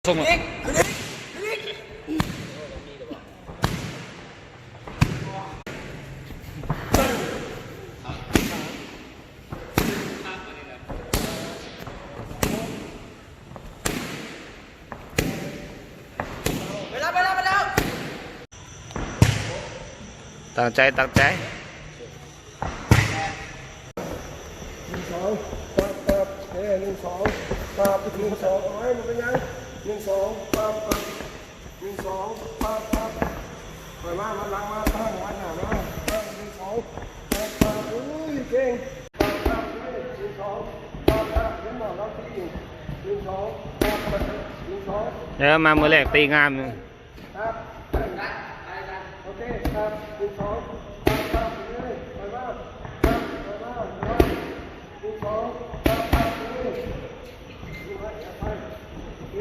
ສົ່ງມາ ຕັ້ງໃຈ ຕັ້ງໃຈ. ໜຶ່ງ ສອງ ປັບ ປັບ ເອີ ໜຶ່ງ ສອງ ປັບ ໜຶ່ງ ສອງ ເອົາໄວ້ ບໍ່ເປັນຫຍັງ ໜຶ່ງ ສອງ ປັບ ປັບ ໜຶ່ງ ສອງ ປັບ ປັບ ຄ່ອຍມາ ມາຫຼັງມາ ຕັ້ງ ມາໜ້າມາ ຕັ້ງ ໜຶ່ງ ສອງ ປັບ ປັບ ໂອ້ຍ ເກັ່ງ ປັບ ປັບ ເອີ ໜຶ່ງ ສອງ ປັບ ປັບ ເຫັນບໍ່ ເຮົາຕີ ໜຶ່ງ ສອງ ປັບ ປັບ ໜຶ່ງ ສອງ ເອີ ມາມື້ແລກຕີງາມ. ຄັບ ໂອເຄ ຄັບ ໜຶ່ງ ສອງ ປັບ ປັບ ເອີ ໄປມາ ປັບ ໄປມາ ໜຶ່ງ ສອງ ປັບ ປັບ ເອີ ໄປ ໂອເຄ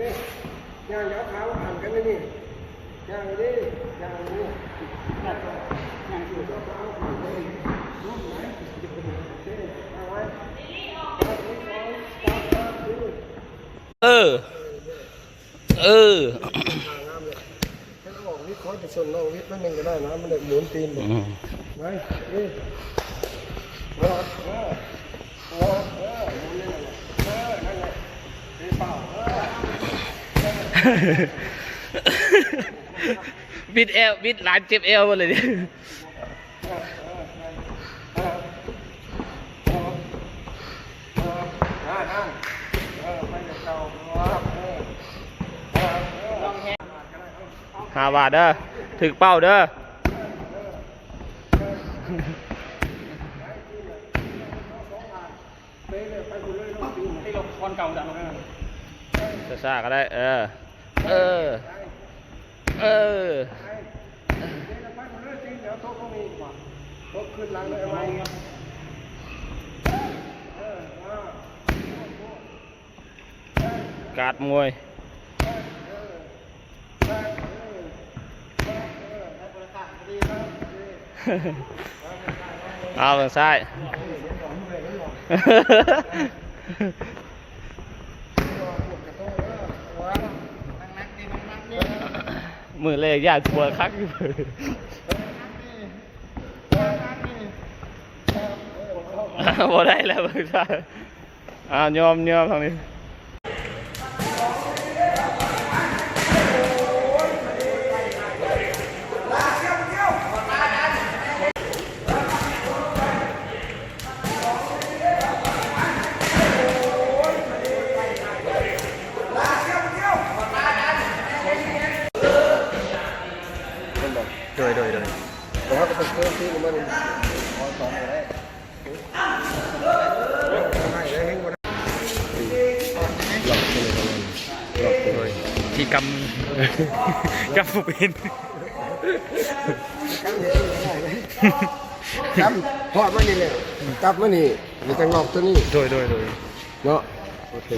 ຍ່າງເອົາຂາມາຂັ້ນກັນນີ້ ຍ່າງນີ້ ຍ່າງນີ້ ຍ່າງ ຍ່າງ ເອົາຂາມາຂັ້ນກັນນີ້ ລົງໄປ ໂອເຄ ເອົາໄວ້ ໜຶ່ງ ສອງ ປັບ ປັບ ເອີ ເອີ ເອີ ເຮັດອອກວິດ ຂໍໄປຊົນນ້ອງວິດໜ້ອຍໜຶ່ງກໍໄດ້ນະ ມັນໄດ້ໝູນຕີນບໍ່ ອືມ ໄປ ເອີ ເອີ ເອີ ເອີ ໝູນນີ້ແຫຼະ ເອີ ນັ້ນແຫຼະ ຕີເປົ້າ ເອີ ບິດແອວ ບິດຫຼານເຈັບແອວໝົດເລີຍ. ຫ້າບາດເດີ ຖືກເປົ້າເດີ ຊ້າໆກໍໄດ້ ເອີ ເອີ ເອີ. ກາດມວຍ ເອົາເບິ່ງຊ້າຍ. ມື້ແລກຢ້ານປົວຄັກຢູ່ ບໍ່ໄດ້ແລ້ວເບິ່ງຊະ ອ້າວ ຍອມ ຍອມທາງນີ້. ໂດຍ ໂດຍ ໂດຍ ແລ້ວເຮົາກໍຕ້ອງເພີ່ມຕີນມັນ ເອົາສອງກໍໄດ້ ໂດຍ ທີ່ກຳ ກຳບໍ່ເປັນ ກຳ ເພາະມັນນີ້ແຫຼະ ກັບມານີ້ ມີແຕ່ງອກຕົວນີ້ ໂດຍ ໂດຍ ໂດຍ ເນາະ ໂອເຄ